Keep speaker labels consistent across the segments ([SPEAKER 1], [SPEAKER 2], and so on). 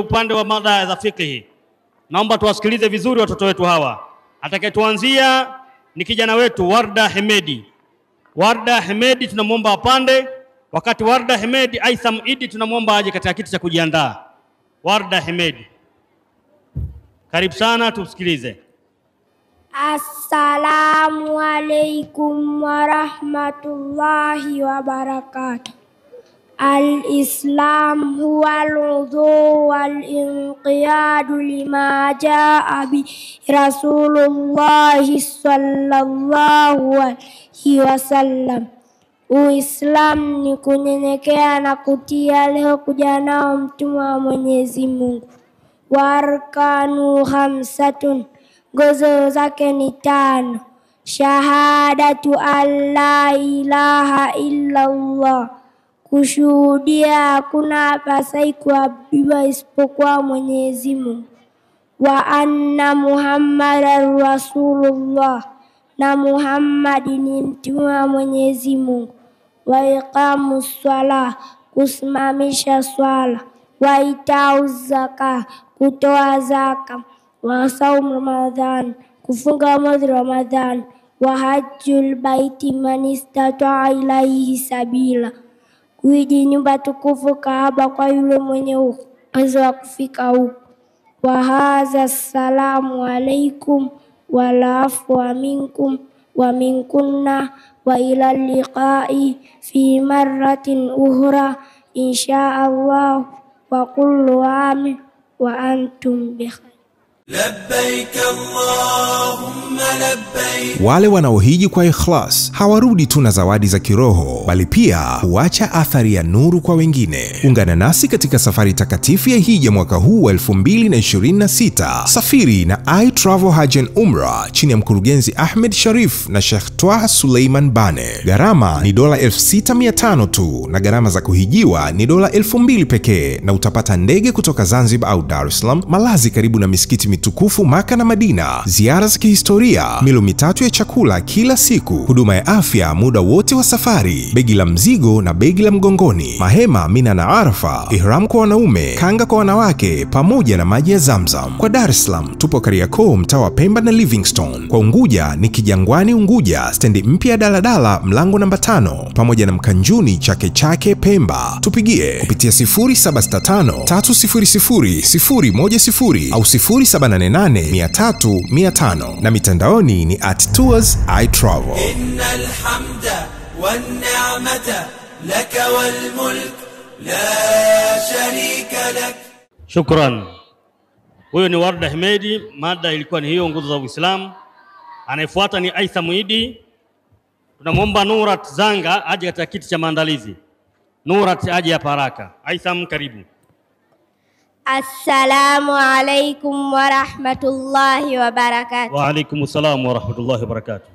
[SPEAKER 1] Upande wa mada za fiqhi, naomba tuwasikilize vizuri watoto wetu hawa. Atakayetuanzia ni kijana wetu Warda Hemedi. Warda Hemedi tunamwomba apande. Wakati Warda Hemedi, Aitham Idi tunamwomba aje katika kiti cha kujiandaa. Warda Hemedi, karibu sana, tusikilize.
[SPEAKER 2] Assalamu alaikum warahmatullahi wabarakatuh. Al-Islam huwa al-udhu wal-inqiyadu lima jaa bi Rasulullahi sallallahu alaihi wasallam. Uislamu ni kunyenyekea na kutia leo kuja nao mtume wa Mwenyezi Mungu. Warkanu khamsatun, nguzo zake ni 5. Shahadatu alla ilaha illallah, kushuhudia hakuna apasai kuabudiwa isipokuwa Mwenyezi Mungu. Wa anna Muhammadan Rasulullah, na Muhammad ni mtume wa Mwenyezi Mungu. Wa iqamu swala, kusimamisha swala. Wa itau zaka, kutoa zaka. Wa saumu Ramadhan, kufunga mwezi Ramadhan. Wa hajjul baiti man istata'a ilaihi sabila, kuiji nyumba tukufu Kaaba kwa yule mwenye uwezo wa kufika huko. Wa hadha, assalamu alaikum wal afwa minkum wa minkunna wa ila liqai fi marratin ukhra insha Allah wa kullu amin wa antum bi khair.
[SPEAKER 3] Labbaik Allahumma labbaik.
[SPEAKER 4] Wale wanaohiji kwa ikhlas hawarudi tu na zawadi za kiroho, bali pia huacha athari ya nuru kwa wengine. Ungana nasi katika safari takatifu ya hija mwaka huu wa 2026. Safiri na I Travel Hajj and Umrah chini ya mkurugenzi Ahmed Sharif na Sheikh Twaha Suleiman Bane. Gharama ni dola 6,500 tu, na gharama za kuhijiwa ni dola 2,000 pekee, na utapata ndege kutoka Zanzibar au Dar es Salaam, malazi karibu na misikiti mitukufu Maka na Madina, ziara za kihistoria, milo mitatu ya chakula kila siku, huduma ya afya muda wote wa safari, begi la mzigo na begi la mgongoni, mahema Mina na Arafa, ihram kwa wanaume, kanga kwa wanawake, pamoja na maji ya Zamzam. Kwa Dar es Salaam tupo Kariakoo, mtaa wa Pemba na Livingstone. Kwa Unguja ni Kijangwani Unguja, stendi mpya ya daladala mlango namba 5, pamoja na Mkanjuni Chake Chake Pemba. Tupigie kupitia 0765 300 010 au 0788 300 500, na mitandaoni ni @tours I travel.
[SPEAKER 3] Innal hamda wan ni'mata laka wal mulk la sharika lak.
[SPEAKER 1] Shukran. Huyo ni Warda Hemedi, mada ilikuwa ni hiyo, nguzo za Uislamu. Anayefuata ni Aitham Idi. Tunamwomba Nurat Zanga aje katika kiti cha maandalizi. Nurat aje hapa haraka. Aitham, karibu.
[SPEAKER 2] Assalamu alaikum warahmatullahi wabarakatuh.
[SPEAKER 1] Wa alaikum salam warahmatullahi wabarakatuh.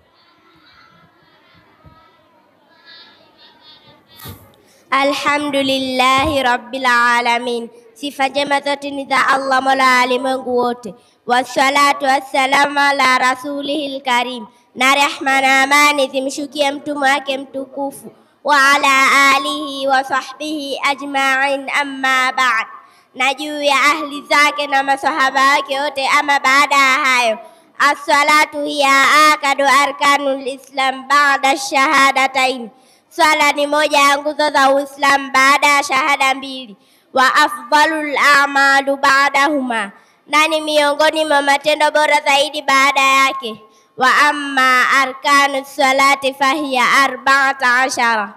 [SPEAKER 2] Alhamdulillahi rabbil alamin. Sifa njema zote ni za Allah Mola alimwengu wote. Wassalatu wassalamu ala rasulihil karim, na rehma na amani zimshukie mtume wake mtukufu, wa ala alihi wa sahbihi ajma'in, amma ba'd, na juu ya ahli zake na masahaba wake wote. Ama baada ya hayo, as-salatu hiya akadu arkanul Islam ba'da shahadatain, swala ni moja ya nguzo za Uislamu baada ya shahada mbili. Wa afdalul a'malu ba'dahuma, na ni miongoni mwa matendo bora zaidi baada yake. Wa amma arkanu salati fahiya 14,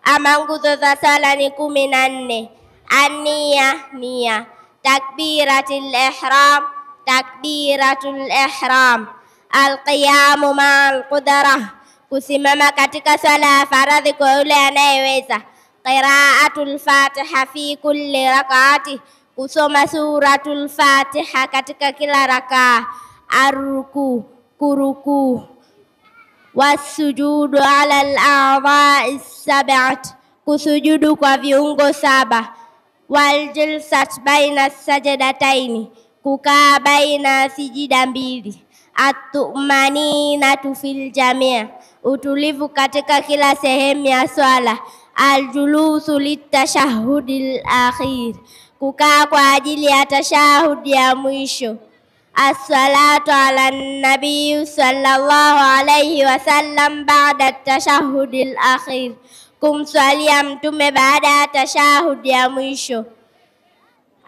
[SPEAKER 2] ama nguzo za sala ni 14. Ania, nia, takbiratul ihram, takbiratul ihram, alqiyamu ma'al qudrah, kusimama katika swala ya faradhi kwa yule anayeweza. Qiraatul Fatiha fi kulli rak'ati, kusoma suratul Fatiha katika kila rakaa. Arruku, kuruku. Wasujudu ala al-a'dha'i sab'at, kusujudu kwa viungo 7. Waljilsat baina sajadataini, kukaa baina sijida 2. At-tumaninatu fil jamii, utulivu katika kila sehemu ya swala. Aljulusu litashahudil akhir, kukaa kwa ajili ya tashahudi ya mwisho. As-salatu ala nabii sallallahu alayhi wasallam baada tashahudi al-akhir, kumswalia Mtume baada ya tashahudi ya mwisho.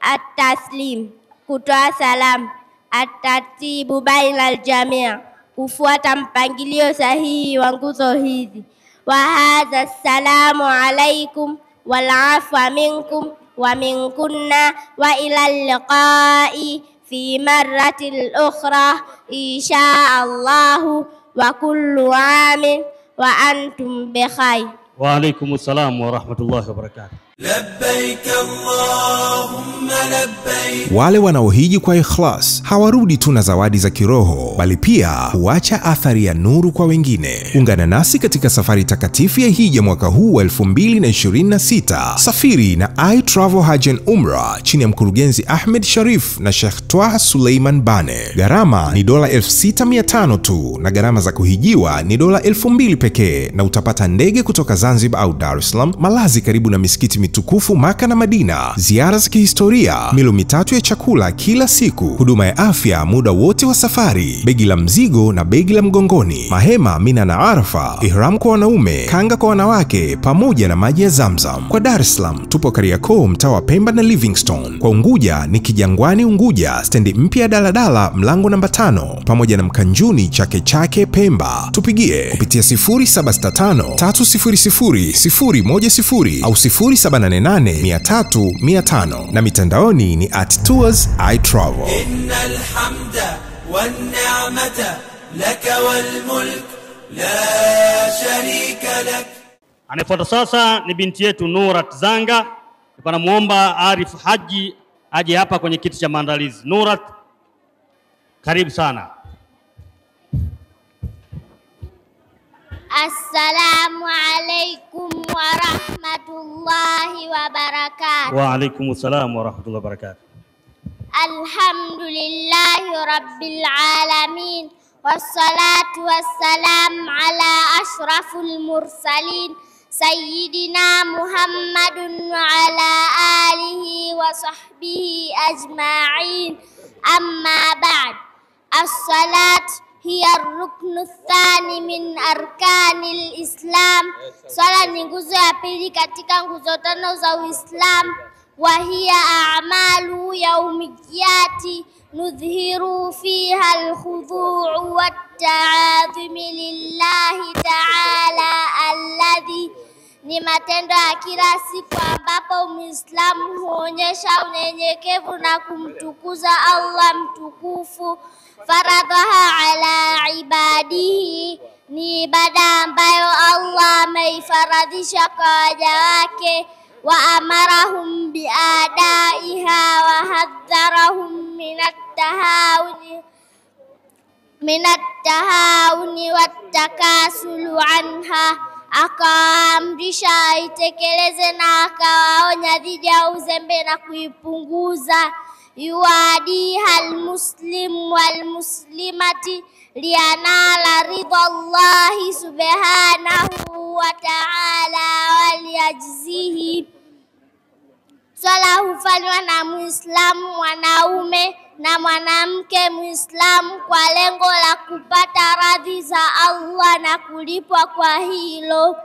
[SPEAKER 2] At-taslim, kutoa salamu. At-tartibu baina al-jamii, kufuata mpangilio sahihi wa nguzo hizi. Wa hadha, assalamu alaikum wal afwa minkum wa minkunna wa ila liqai fi marratil ukhra insha Allahu wa kullu amin wa antum bikhair.
[SPEAKER 1] Wa alaikumus salam wa rahmatullahi wa barakatuh.
[SPEAKER 3] Labbaik Allahumma labbaik.
[SPEAKER 4] Wale wanaohiji kwa ikhlas hawarudi tu na zawadi za kiroho, bali pia huacha athari ya nuru kwa wengine. Ungana nasi katika safari takatifu ya hija mwaka huu wa 2026. Safiri na I Travel Hajj and Umrah chini ya mkurugenzi Ahmed Sharif na Sheikh Twaha Suleiman Bane. Gharama ni dola 6500 tu na gharama za kuhijiwa ni dola 2000 pekee, na utapata ndege kutoka Zanzibar au Dar es Salaam, malazi karibu na misikiti mitukufu Maka na Madina, ziara za kihistoria, milo mitatu ya chakula kila siku, huduma ya afya muda wote wa safari, begi la mzigo na begi la mgongoni, mahema Mina na Arafa, ihram kwa wanaume, kanga kwa wanawake, pamoja na maji ya Zamzam. Kwa Dar es Salaam tupo Kariakoo, mtaa wa Pemba na Livingstone. Kwa Unguja ni Kijangwani Unguja, stendi mpya ya daladala mlango namba 5, pamoja na Mkanjuni Chake Chake Pemba. Tupigie kupitia 0765 300 010 au 0788 300 500, na mitandaoni ni @tours I travel.
[SPEAKER 3] Innal hamda wan ni'mata laka wal mulk la sharika lak.
[SPEAKER 1] Anayefuata sasa ni binti yetu Nurat Zanga. Namuomba Arif Haji aje hapa kwenye kiti cha maandalizi. Nurat, karibu sana.
[SPEAKER 2] Assalamu alaikum wa rahmatullahi wa barakatuh.
[SPEAKER 1] Wa alaikumussalam wa rahmatullahi wa barakatuh.
[SPEAKER 2] Alhamdulillahi rabbil alamin, wassalatu wassalam ala ashrafil mursalin sayyidina Muhammadun wa ala alihi wa sahbihi ajma'in. Amma ba'd. As-salat hiya ar-ruknu ath-thani min arkanil Islam. Swala ni nguzo ya pili katika nguzo tano za Uislamu. Wa hiya a'malu yawmiyati nudhhiru fiha al-khudu'u wat-ta'azimi lillahi ta'ala alladhi, ni matendo ya kila siku ambapo Muislamu huonyesha unyenyekevu na kumtukuza Allah mtukufu. Faradhaha ala ibadihi, ni ibada ambayo Allah ameifaradhisha kwa waja wake. Wa amarahum biadaiha wa hadharahum minat tahawuni wattakasulu anha, akaamrisha aitekeleze na akawaonya dhidi ya uzembe na kuipunguza. Yuadiha almuslim walmuslimati liyanala ridha Allahi subhanahu wa ta'ala waliyajzihi. Swala hufanywa na Muislamu mwanaume na mwanamke Muislamu kwa lengo la kupata radhi za Allah na kulipwa kwa hilo.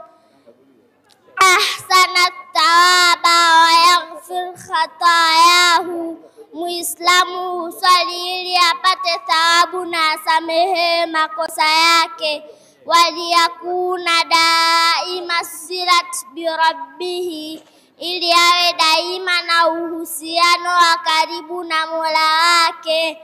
[SPEAKER 2] Ahsana thawaba wa yaghfir khatayahu, Muislamu huswali ili apate thawabu na asamehe makosa yake. Waliyakuna daima silat birabbihi, ili awe daima na uhusiano wa karibu na Mola wake.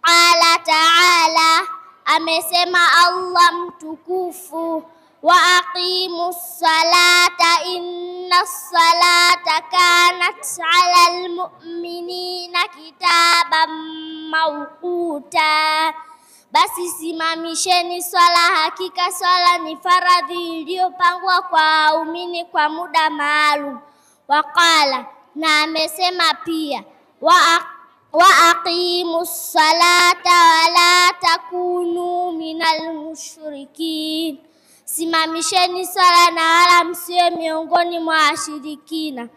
[SPEAKER 2] Qala ta'ala, amesema Allah mtukufu, wa aqimu ssalata inna ssalata kanat ala almu'minina kitaban mawquta, basi simamisheni swala, hakika swala ni faradhi iliyopangwa kwa waumini kwa muda maalum. Waqala, na amesema pia, wa aqimu ssalata wala takunu minal mushrikin, simamisheni swala na wala msiwe miongoni mwa washirikina.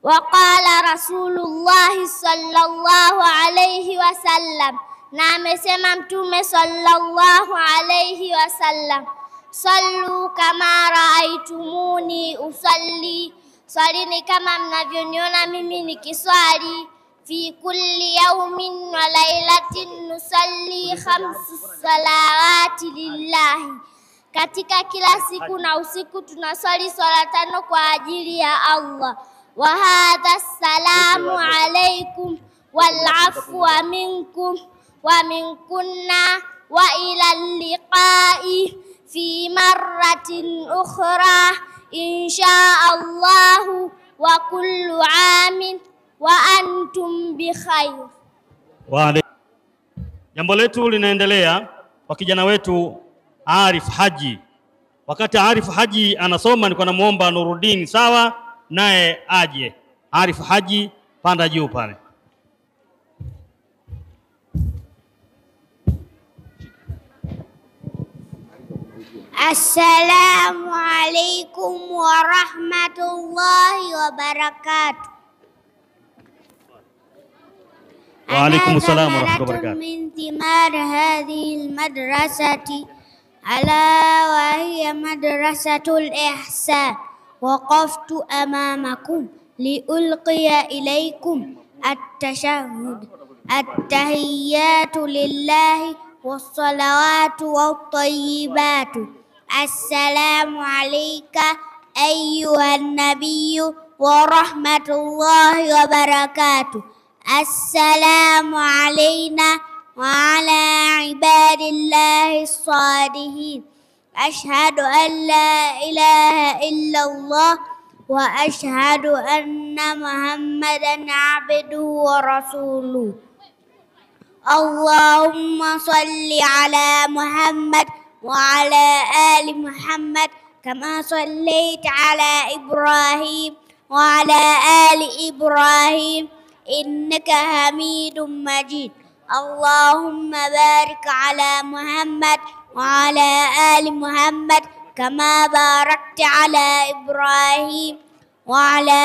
[SPEAKER 2] Waqala Rasulullah sallallahu alayhi wasallam, na amesema Mtume sallallahu alayhi wasallam, sallu kama raaitumuni usalli, swalini kama mnavyoniona mimi nikiswali. Fi kulli yawmin wa lailatin nusalli khamsu salawati lillahi, katika kila siku na usiku tunaswali swala 5 kwa ajili ya Allah. Wa hadha salamu alaikum wal afwa minkum wa minkunna wa ila liqai fi marratin ukhra insha Allahu wa kullu amin wa antum bi khair.
[SPEAKER 1] Jambo letu linaendelea kwa kijana wetu Arif Haji. Wakati Arif Haji anasoma, nilikuwa namuomba Nuruddin sawa naye aje. Arif Haji, panda juu pale.
[SPEAKER 2] Assalamu alaikum wa rahmatullahi wa barakatuh.
[SPEAKER 1] Wa alaikum assalam wa rahmatullahi wa barakatuh.
[SPEAKER 2] Min thimar hadhihi almadrasati ala wa hiya madrasatul ihsan. Waqaftu amamakum liulqiya ilaykum at-tashahhud. At-tahiyyatu lillahi was-salawatu wat-tayyibatu. Assalamu alayka ayyuhan nabiyyu wa rahmatullahi wa barakatuh. Assalamu alayna wa ala ibadillahi s-salihin. Ashhadu an la ilaha illallah wa ashhadu anna Muhammadan abduhu wa rasuluh. Allahumma salli ala Muhammad wa ala ali Muhammad kama sallaita ala Ibrahim wa ala ali Ibrahim innaka Hamidum Majid. Allahumma barik ala Muhammad wa ala ali Muhammad kama barakta ala Ibrahim wa ala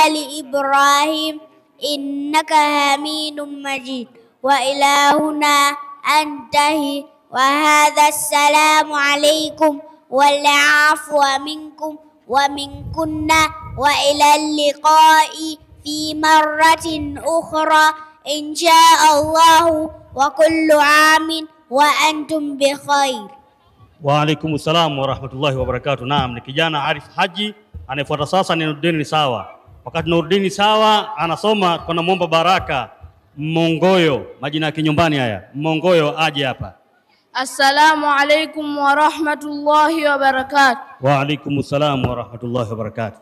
[SPEAKER 2] ali Ibrahim innaka Hamidum Majid. Wa ila huna antahi wa hadha assalamu alaikum wal afwa minkum wa minkunna wa ila liqai fi marratin ukhra insha Allah wa kullu amin wa antum bi khair.
[SPEAKER 1] Wa alaikum salam wa rahmatullahi wa barakatuh. Naam, ni kijana Arif Haji. Anayefuata sasa ni Nuruddin Sawa. Wakati Nuruddin Sawa anasoma, tunamuomba Baraka Mongoyo, majina ya kinyumbani haya, Mongoyo aje hapa.
[SPEAKER 5] Assalamu alaikum wa rahmatullahi wa barakatuh.
[SPEAKER 1] Wa alaikum salam wa rahmatullahi wa barakatuh.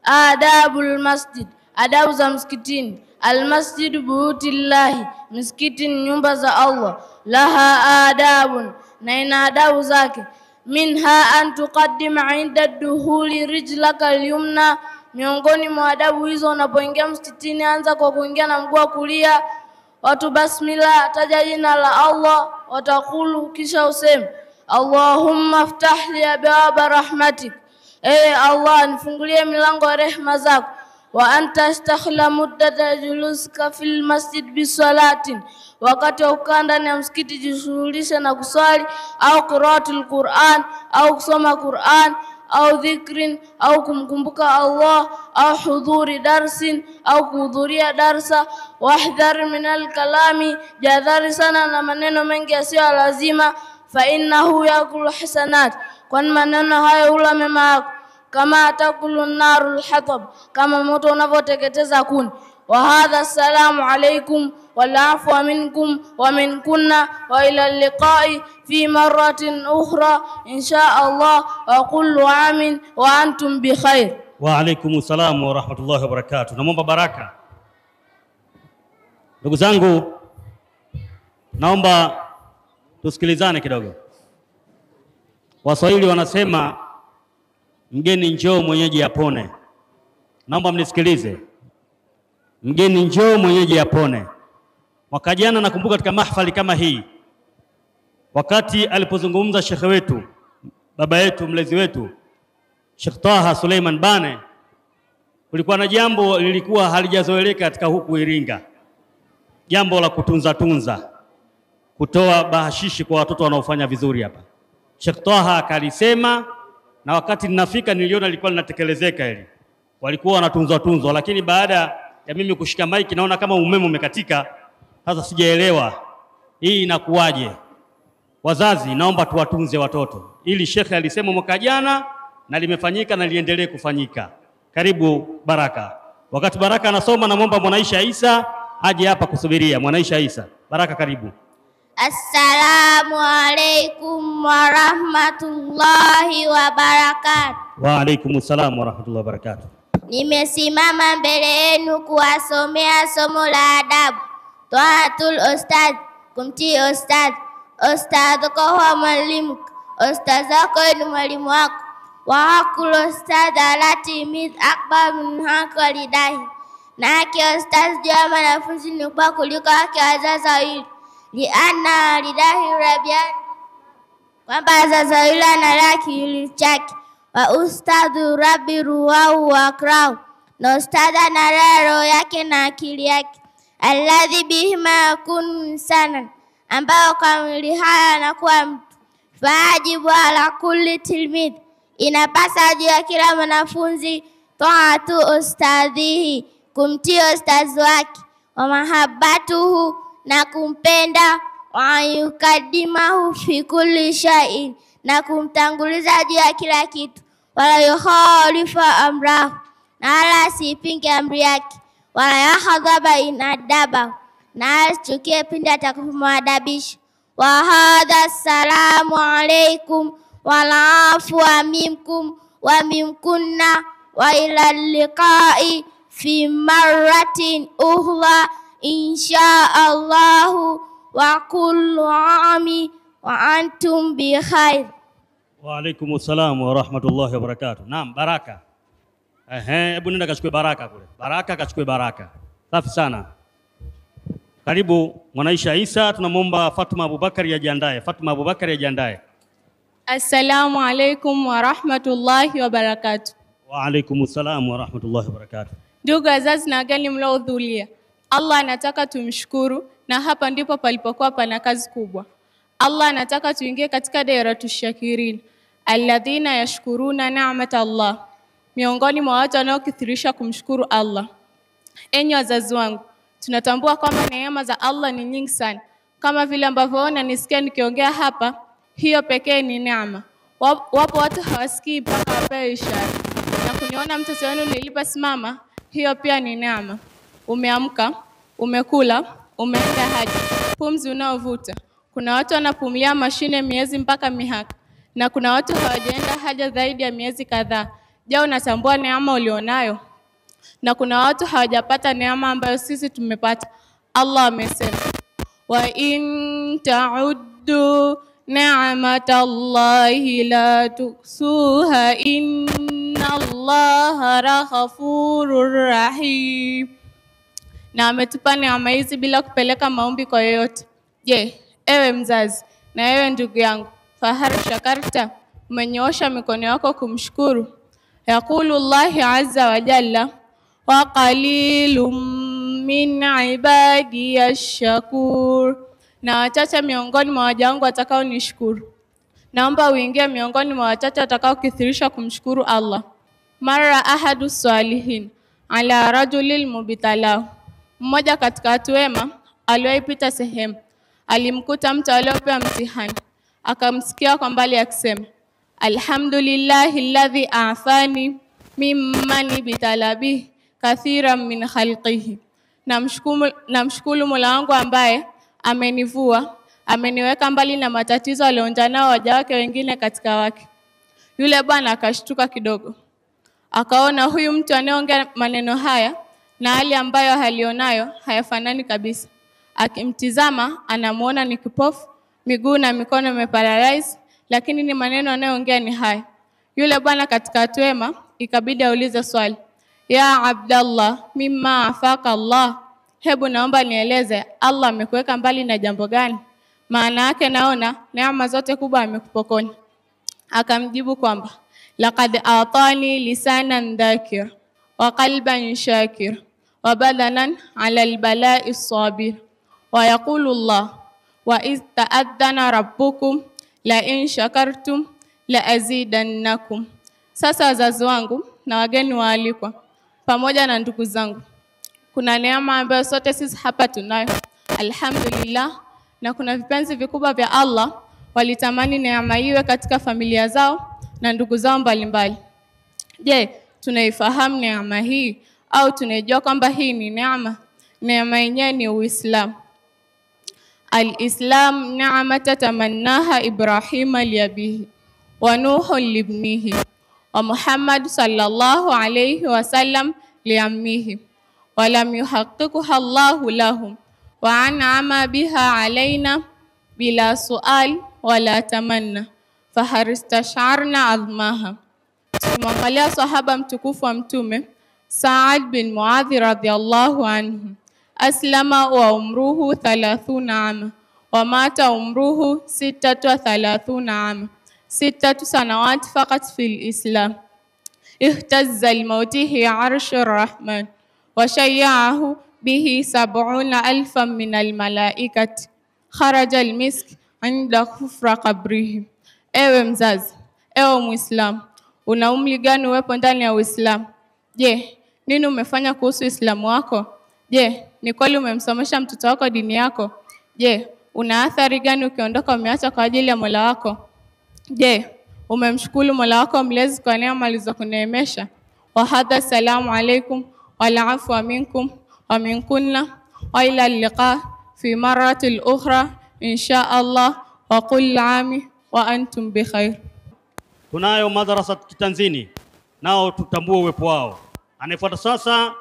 [SPEAKER 5] Adabul masjid, adabu za msikitini. Almasjid buyutillahi, msikiti ni nyumba za Allah. Laha adabun, na ina adabu zake. Minha an tuqaddima inda duhuli rijlaka al-yumna, miongoni mwa adabu hizo unapoingia msikitini anza kwa kuingia na mguu wa kulia. Watu basmila, taja jina la Allah, watakulu, kisha useme Allahumma ftah li abwaba rahmatik, ewe Allah nifungulie milango ya rehema zako. Wa anta astakhla muddata juluska fil masjid bisalatin, wakati wa kukaa ndani ya msikiti jishughulishe na kuswali au qiraatul Qur'an au kusoma Qur'an au dhikrin au kumkumbuka Allah au hudhuri darsin au kuhudhuria darsa. Wahdhar minal kalami, jadhari sana na maneno mengi yasiyo lazima. Fa innahu yakulu hasanat, kwani maneno hayo hula mema yako. Kama atakulu narul hatab, kama moto unavyoteketeza kuni. Wa hadha assalamu alaikum wal afwa minkum wa minkunna wa ila liqai fi marratin ukhra insha Allah wa kullu amin wa antum bi khair.
[SPEAKER 1] Wa alaikum salam wa rahmatullahi wa barakatuh. Naomba baraka. Ndugu zangu, naomba tusikilizane kidogo. Waswahili wanasema mgeni njoo mwenyeji apone. Naomba mnisikilize. Mgeni njoo mwenyeji apone. Mwaka jana nakumbuka katika mahfali kama hii, wakati alipozungumza shekhe wetu, baba yetu, mlezi wetu, Sheikh Taha Suleiman Bane, Kulikuwa na jambo lilikuwa halijazoeleka katika huku Iringa, jambo la kutunza tunza, kutoa bahashishi kwa watoto wanaofanya vizuri hapa. Sheikh Taha akalisema, na wakati ninafika niliona lilikuwa linatekelezeka hili. Walikuwa wanatunzwa tunzwa, lakini baada ya mimi kushika maiki naona kama umeme umekatika. Sasa sijaelewa hii inakuwaje. Wazazi, naomba tuwatunze watoto. Ili Sheikh alisema mwaka jana na limefanyika na liendelee kufanyika. Karibu Baraka. Wakati Baraka anasoma, namuomba Mwanaisha Isa aje hapa kusubiria. Mwanaisha Isa, Baraka karibu.
[SPEAKER 2] Assalamu alaikum warahmatullahi wabarakatuh.
[SPEAKER 1] Wa alaikumussalam warahmatullahi wabarakatuh.
[SPEAKER 2] Nimesimama mbele yenu kuwasomea somo la adabu. Taatul ustadh, kumtii ustadh. Ustadhuka huwa mwalimu, ustadh wako ni mwalimu wako. Wa hakul ustadh ala tilmidh akbar min haki walidahi, na haki ya ustadh juu ya mwanafunzi ni kubwa kuliko haki ya wazazi wawili. Lianna walidahi rabian, kwamba wazazi wawili analea kiwiliwili chake. Wa ustadhu rabbi ruwahu wa akrahu, na ustadh analea roho yake na akili yake. Alladhi bihima yakunu insanan, ambao kwa mwili haya anakuwa mtu. Faajibu ala kulli tilmidh, inapasa juu ya kila mwanafunzi taatu ustadhihi, kumtii ustadhi wake, wa mahabbatuhu, na kumpenda, wa yukadimahu fi kulli shay'in, na kumtanguliza juu ya kila kitu. Wala yukhalifa amrahu, na wala asipinge amri yake. Wala yahdhaba in adaba, na asichukie pindi atakapomwadabisha. Wa hadha, assalamu alaikum wal afwa minkum wa minkunna wa ila liqai fi marratin ukhra insha Allahu wa kullu ami wa antum bi khair.
[SPEAKER 1] Wa alaikumussalam wa rahmatullahi wa barakatuh. Naam, Baraka. Hebu nenda kachukue Baraka kule. Baraka kachukue Baraka. Safi sana. Karibu Mwanaisha Isa, tunamuomba Fatuma Abubakari ajiandae. Fatuma Abubakari ajiandae.
[SPEAKER 6] Assalamu alaikum wa rahmatullahi wa barakatuh.
[SPEAKER 1] Wa alaikumussalam wa rahmatullahi wa barakatuh.
[SPEAKER 6] Ndugu wazazi na wageni mliohudhuria, Allah anataka tumshukuru, na hapa ndipo palipokuwa pana kazi kubwa. Allah anataka tuingie katika dairatu shakirin, alladhina yashkuruna ni'mat Allah, miongoni mwa watu wanaokithirisha kumshukuru Allah. Enyi wazazi wangu, tunatambua kwamba neema za Allah ni nyingi sana. Kama vile ambavyo ona nisikia nikiongea hapa, hiyo pekee ni neema. Wapo watu hawasikii mpaka wapewe ishara. Na kuniona mtoto wenu niliposimama, hiyo pia ni neema. Umeamka, umekula, umeenda haja, pumzi unaovuta. Kuna watu wanapumulia mashine miezi mpaka mihaka, na kuna watu hawajaenda haja zaidi ya miezi kadhaa. Je, unatambua neema ulionayo? Na kuna watu hawajapata neema ambayo sisi tumepata. Allah amesema, wa in ta'uddu ni'matallahi la tuhsuha inna Allaha ghafurur rahim. Na ametupa neema hizi bila kupeleka maombi kwa yoyote. Je, ewe mzazi na ewe ndugu yangu, fahar shakarta, umenyoosha mikono yako kumshukuru? Yaqulu Allahi azza wa jalla, wa qalilum min ibadiyash shakur, na wachache miongoni mwa waja wangu watakao nishukuru. Naomba uingie miongoni mwa wachache watakao kithirisha kumshukuru Allah. Mara ahadu salihin ala rajulil mubtalahu, mmoja katika watu wema aliwaipita sehemu, alimkuta mtu aliyopewa mtihani, akamsikia kwa mbali akisema, alhamdulillahi alladhi afani mimman bitalabihi kathiran min khalqihi. Namshukuru Mola wangu ambaye amenivua, ameniweka mbali na matatizo alionja nao waja wake wengine katika wake. Yule bwana akashtuka kidogo, akaona huyu mtu anayeongea maneno haya na hali ambayo halionayo hayafanani kabisa. Akimtizama anamuona ni kipofu, miguu na mikono imeparalyze, lakini ni maneno anayoongea ni haya. Yule bwana katika watu wema ikabidi aulize swali, ya Abdallah, mimma afaka Allah, hebu naomba nieleze Allah amekuweka mbali na jambo gani? Maana yake naona neema zote kubwa amekupokonya. Akamjibu kwamba laqad atani lisanan dhakir, wa qalban shakir wa badanan ala albala'i sabir. Wa yaqulu Allah wa iz ta'adhana rabbukum la in shakartum la azidannakum. Sasa wazazi wangu na wageni waalikwa pamoja na ndugu zangu, kuna neema ambayo sote sisi hapa tunayo, alhamdulillah, na kuna vipenzi vikubwa vya Allah walitamani neema iwe katika familia zao na ndugu zao mbalimbali. Je, tunaifahamu neema hii au tunaijua kwamba hii ni neema? Neema yenyewe ni Uislamu. Al-Islam ni'mata tamannaha Ibrahima liabihi wa Nuhu libnihi wa Muhammad sallallahu alayhi wasallam liammihi wa lam yuhaqqiquha Allahu lahum wa an'ama biha alaina bila sual wala tamanna faharistash'arna azmaha. Tumwangalia sahaba mtukufu wa Mtume Sa'ad bin Muadh radhiyallahu anhu, aslama wa umruhu 30 ama wa mata umruhu 36 ama, 6 sanawat faqat fil Islam. Ihtazza limautihi arshur rahman wa shayya'ahu bihi 70,000 min almalaikati. Kharaja almisk inda kufra qabrihi. Ewe mzazi, ewe Muislamu, una umri gani uwepo ndani ya Uislamu? Je, nini umefanya kuhusu Uislamu wako? Je, ni kweli umemsomesha mtoto wako dini yako? Je, una athari gani ukiondoka umeacha kwa ajili ya Mola wako? Je, umemshukuru Mola wako mlezi kwa neema alizokuneemesha? Wa hadha, salamu alaikum wal afwa minkum wa minkunna wa ila liqa fi maratil ukhra insha Allah wa kullu ami wa antum bi khair.
[SPEAKER 1] Tunayo madrasa Kitanzini, nao tutambue uwepo wao. Anayefuata sasa,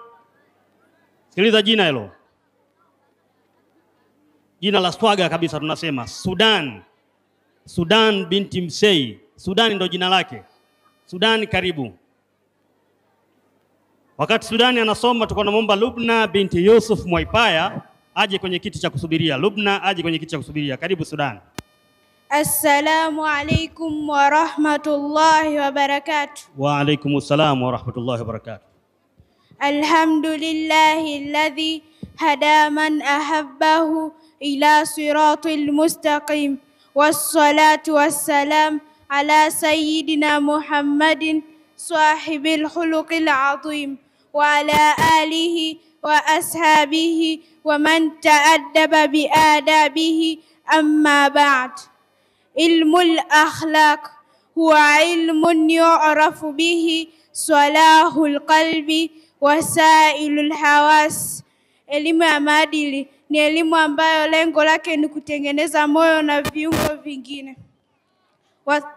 [SPEAKER 1] sikiliza jina hilo, jina la swaga kabisa, tunasema Sudan. Sudan binti Msei. Sudan ndo jina lake. Sudan, karibu. Wakati Sudani anasoma, tuko namuomba Lubna binti Yusuf Mwaipaya aje kwenye kiti cha kusubiria. Lubna aje kwenye kiti cha kusubiria. Karibu Sudan.
[SPEAKER 7] Assalamu alaikum wa rahmatullahi wa barakatuh.
[SPEAKER 1] Wa alaikumussalam wa rahmatullahi wa barakatuh.
[SPEAKER 7] Alhamdulillahi alladhi hada man ahabbahu ila siratil mustaqim, wassalatu wassalam ala sayyidina Muhammadin sahibil khuluqil azim wa ala alihi wa ashabihi wa man ta'addaba bi adabihi, amma ba'd. Ilmul akhlaq huwa ilmun yu'rafu bihi salahul qalbi wa sailul hawas. Elimu ya maadili ni elimu ambayo lengo lake ni kutengeneza moyo na viungo vingine.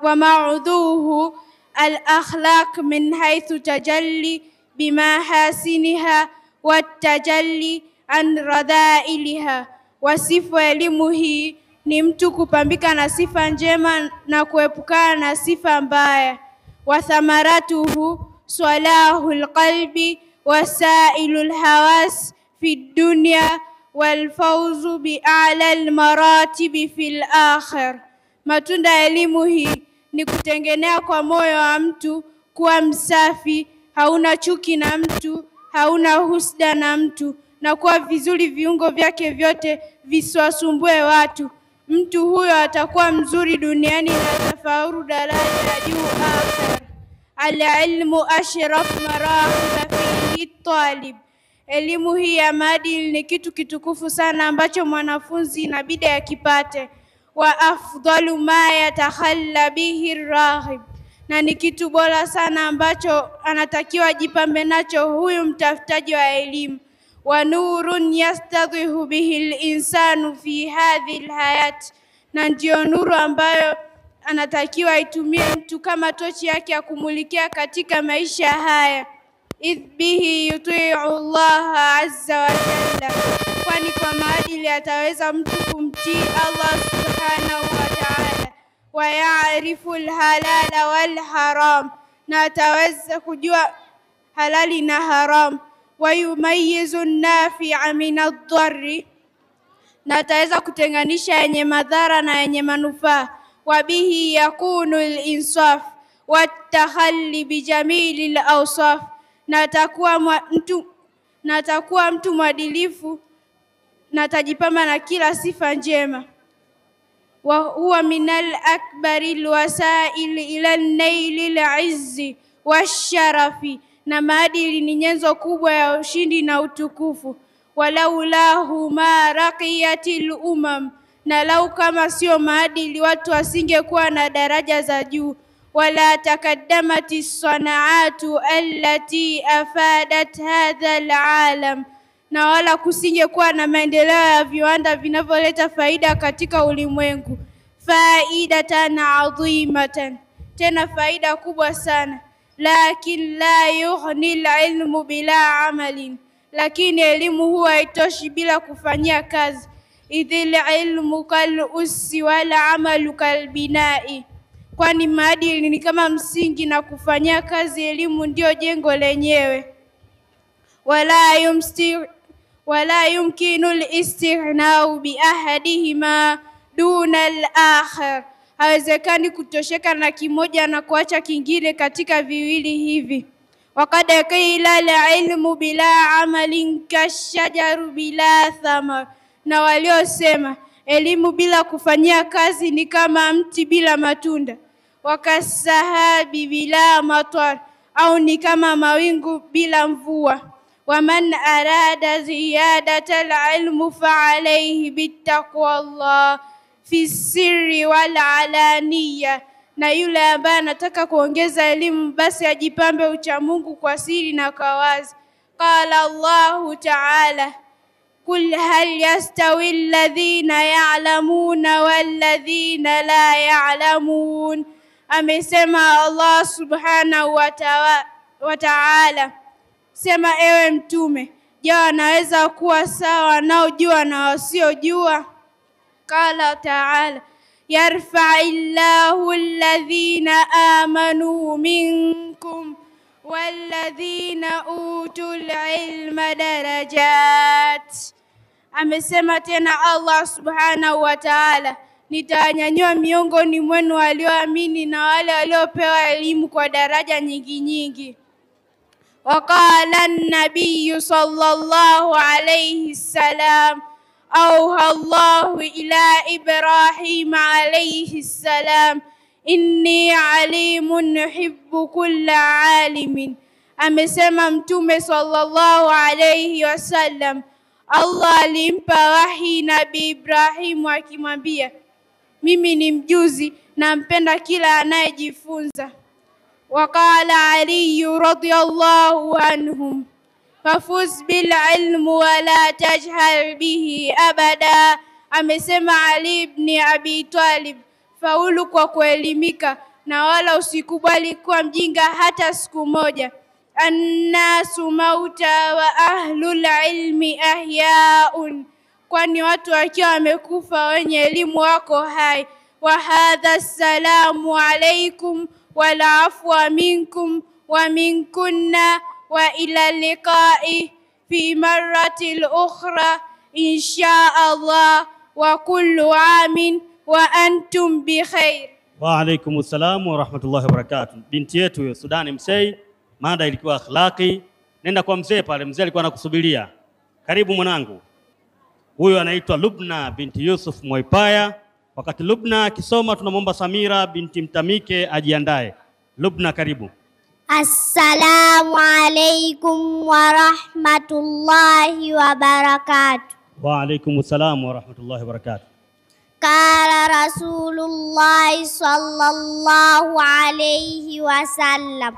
[SPEAKER 7] Wa ma'udhuhu al-akhlaq min haythu tajalli bimahasiniha wa tajalli an radhailiha. Wasifu wa elimu hii ni mtu kupambika na sifa njema na kuepukana na sifa mbaya. Wa thamaratuhu salahul qalbi wasailul hawas fi dunya wal fawzu bi a'la al maratibi fil akhir. Matunda ya elimu hii ni kutengenea kwa moyo wa mtu kuwa msafi, hauna chuki na mtu, hauna husda na mtu, na kuwa vizuri viungo vyake vyote visiwasumbue watu. Mtu huyo atakuwa mzuri duniani na atafaulu daraja ya juu akhir. Al-ilmu ashraf marahiba fihi talib. Elimu hii ya maadili ni kitu kitukufu sana ambacho mwanafunzi inabidi akipate. Wa afdalu ma yatakhalla bihi raghib, na ni kitu bora sana ambacho anatakiwa ajipambe nacho huyu mtafutaji wa elimu. Wa nurun yastadhihu bihi al-insanu fi hadhihi al-hayat, na ndio nuru ambayo anatakiwa itumie mtu kama tochi yake ya kumulikia katika maisha haya. Idh bihi yuti'u Allah azza wa jalla, kwani kwa maadili ataweza mtu kumtii Allah subhanahu wa ta'ala. Wa ya'rifu al-halala wal haram, na ataweza kujua halali na haram. Wa yumayyizu an-nafi'a min ad-darri, na ataweza kutenganisha yenye madhara na yenye manufaa. Wa bihi yakunu al-insaf wa at-takhalli bi jamili al-awsaf, na atakuwa mtu mwadilifu na atajipamba na kila sifa njema. Wa huwa minal akbari alwasail ila nailil izzi washarafi, na maadili ni nyenzo kubwa ya ushindi na utukufu. Walaulahu ma raqiyatil umam, na lau kama sio maadili watu wasingekuwa na daraja za juu. Wala takaddamati sanaatu allati afadat hadha alalam, na wala kusingekuwa na maendeleo ya viwanda vinavyoleta faida katika ulimwengu. Faidatan adhimatan, tena faida kubwa sana. Lakin la yughni alilmu bila amalin, lakini elimu huwa haitoshi bila kufanyia kazi. Idhil ilmu kal usi wala amalu kal binai, kwani maadili ni kama msingi na kufanyia kazi elimu ndio jengo lenyewe. Wala yumkinu al-istighnau bi ahadihima duna al-akhar, haiwezekani kutosheka na kimoja na kuacha kingine katika viwili hivi. Waqad qila al-ilmu bila amalin kashajaru bila thamar, na waliosema elimu bila kufanyia kazi ni kama mti bila matunda. Wakasahabi bila matar, au ni kama mawingu bila mvua. Waman arada ziyadata al-ilmu fa alayhi bittaqwallah fi sirri wal alaniya, na yule ambaye anataka kuongeza elimu basi ajipambe ucha Mungu kwa siri na kwa wazi. Qala Allahu ta'ala kul hal yastawi alladhina ya'lamuna walladhina la ya'lamun, amesema Allah subhanahu wa ta'ala, sema ewe mtume, je, wanaweza kuwa sawa wanaojua na wasiojua? Qala ta'ala yarfa'illahu alladhina amanu minkum walladhina utul ilma darajat, amesema tena Allah subhanahu wa ta'ala, nitawanyanyua miongoni mwenu walioamini na wale waliopewa elimu kwa daraja nyingi nyingi. Waqala an-nabiy sallallahu alayhi salam awha Allahu ila Ibrahim alayhi salam inni alimun yuhibbu kulla alimin, amesema Mtume sallallahu alayhi wasallam, Allah alimpa wahi Nabii Ibrahim akimwambia, mimi ni mjuzi na mpenda kila anayejifunza. Waqala Ali radhiyallahu anhum fafuz bil ilm wala tajhal bihi abada, amesema Ali ibn Abi Talib, faulu kwa kuelimika na wala usikubali kuwa mjinga hata siku moja. Annasu mauta wa ahlul ilmi ahyaun, kwani watu wakiwa wamekufa wenye elimu wako hai. Wa hadha assalamu alaykum wal afwa minkum wa minkunna wa ila liqa'i fi marratil ukhra insha Allah wa kullu amin wa antum bi khair.
[SPEAKER 1] Wa alaikumus salam wa rahmatullahi wa barakatuh. Binti yetu hiyo Sudani Msei, mada ilikuwa akhlaqi. Nenda kwa mzee pale, mzee alikuwa anakusubiria. Karibu mwanangu. Huyo anaitwa Lubna binti Yusuf Mwaipaya. Wakati Lubna akisoma tunamwomba Samira binti Mtamike ajiandae. Lubna, karibu.
[SPEAKER 2] Assalamu alaikum wa rahmatullahi wa barakatuh.
[SPEAKER 1] Wa alaikumus salam wa rahmatullahi wa barakatuh.
[SPEAKER 2] Qala Rasulullah sallallahu alayhi wasallam,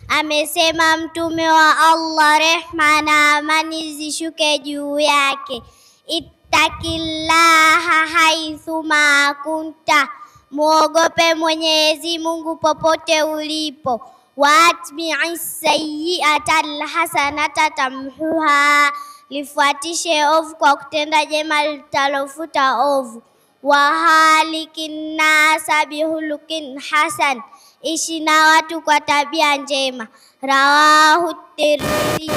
[SPEAKER 2] amesema Mtume wa Allah, rehma na amani zishuke juu yake, ittaqillaha haithu ma kunta, muogope Mwenyezi Mungu popote ulipo. Waatbi'i sayyi'ata alhasanata tamhuha, lifuatishe ovu kwa kutenda jema litalofuta ovu. Wahalikin nasa bihulukin hasan, ishi na watu kwa tabia njema. Rawahu Tirmidhi,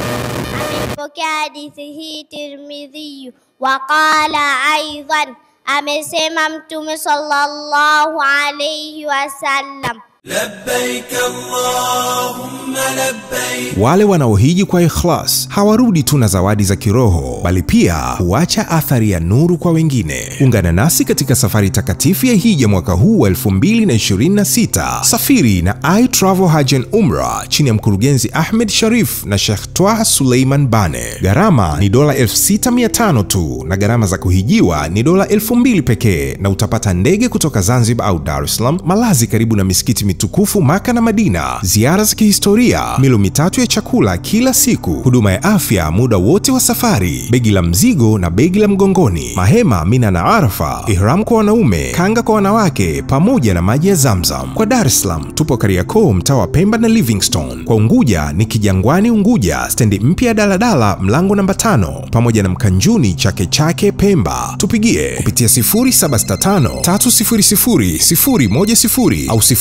[SPEAKER 2] amepokea hadithi hii Tirmidhi. Waqala aidan, amesema Mtume sallallahu alayhi wasallam,
[SPEAKER 3] Labbaik Allahumma labbaik.
[SPEAKER 4] Wale wanaohiji kwa ikhlas hawarudi tu na zawadi za kiroho, bali pia huacha athari ya nuru kwa wengine. Ungana nasi katika safari takatifu ya hija mwaka huu wa 2026. Safiri na I Travel Hajj and Umrah chini ya mkurugenzi Ahmed Sharif na Sheikh Twaha Suleiman Bane. Gharama ni dola 6500 tu na gharama za kuhijiwa ni dola 2000 pekee, na utapata ndege kutoka Zanzibar au Dar es Salaam, malazi karibu na misikiti mitukufu Maka na Madina, ziara za kihistoria, milo mitatu ya chakula kila siku, huduma ya afya muda wote wa safari, begi la mzigo na begi la mgongoni, mahema Mina na Arafa, ihram kwa wanaume, kanga kwa wanawake, pamoja na maji ya Zamzam. Kwa Dar es Salaam tupo Kariakoo, mtaa wa Pemba na Livingstone. Kwa Unguja ni Kijangwani Unguja, stendi mpya ya daladala mlango namba 5, pamoja na Mkanjuni Chake Chake Pemba. Tupigie kupitia 0765 300 010 au